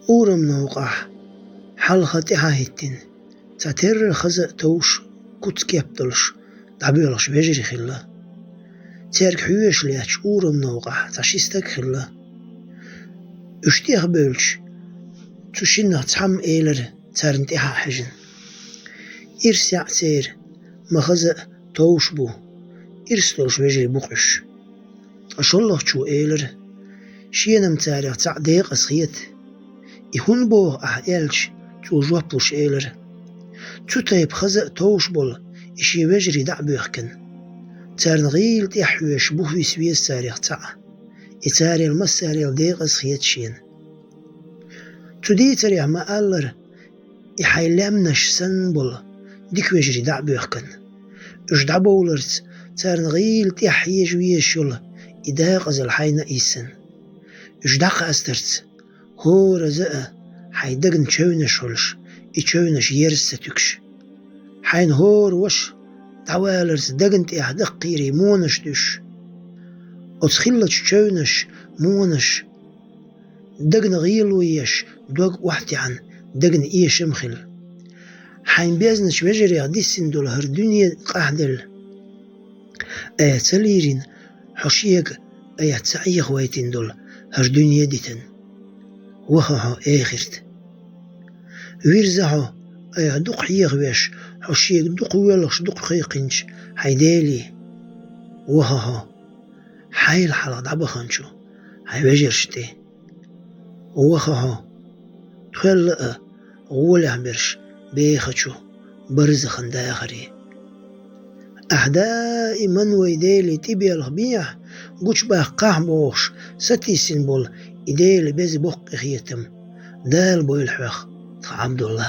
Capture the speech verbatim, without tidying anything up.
Урам новкъахь хьалха тӀаьхьахӀиттина, цхьатерра хаза а товш, куц-кеп долуш, дӀабоьлхуш вежарий хилла. Цаьрга хьоьжуш лаьтташ урам новкъахь цхьа ши стаг хилла. Уьш тӀехбевлча, цу шиннах цхьамма элира царна тӀаьхьа а хьаьжна: «Ирс яӀ церан, ма хаза а товш бу, ирс долуш вежарий бу-кх уьш». Ткъа шолгӀачо элира: «Шена-м царех цхьаъ декъаза хета». «И хӀунда боху ахьа?» — аьлча, цо жоп луш элира: «Цу тайпа хаза а товш болу и шен вежарий дӀа а боьхкина. Царна гӀийла тӀаьхьахьоьжуш бух виса веза царех цхьаъ. И царел массарел декъаза хета шена». Цу дийцарехь ма-аллара, и хьайн лаьмнаш санна болу дика вежарий дӀа а боьхкина. Уьш дӀабовларца, царна гӀийла тӀаьхьахьежа везаш йолу и декъазалла хьайна а йиссина. Уьш дӀакхастарца, хӀораза а хьайн дагна чевнаш хуьлуш, и чевнаш ерза ца туьгуш. Хьайна хӀора ваша дӀаваларца дагна тӀехь даккхийрий монаш дуьсуш. Оцу хиллачу чевнаш, монаш дагна гӀело еш, дог охьатаьӀна, дагна эшам хилла. Хьайн безначу вежарех диссина долу хӀара дуьне къахьделла. Айхьа ца лийрина, хьо шега айхьа ца Ӏехавайтина долу хӀара дуьне дитина. Ваха хьо эхарта. Вирза хьо, айхьа дукха хьехавеш, хьо шега дукха воьлхуш, дукха кхайкхинчу хьайн Деле. Ваха хьо, хьайла хьалха дӀабаханчу хьайн вежаршна тӀе. Ваха хьо, тхоьлла а гӀолехь берш бехачу барзахан дахаре. Ахьа даиман вай Деле тӀебелха бехьа, гучубаккхахьа бохуш, сатийсина болу и Делан беза боккха къинхетам. Дала бойла хьох, тхан Ӏабдулла.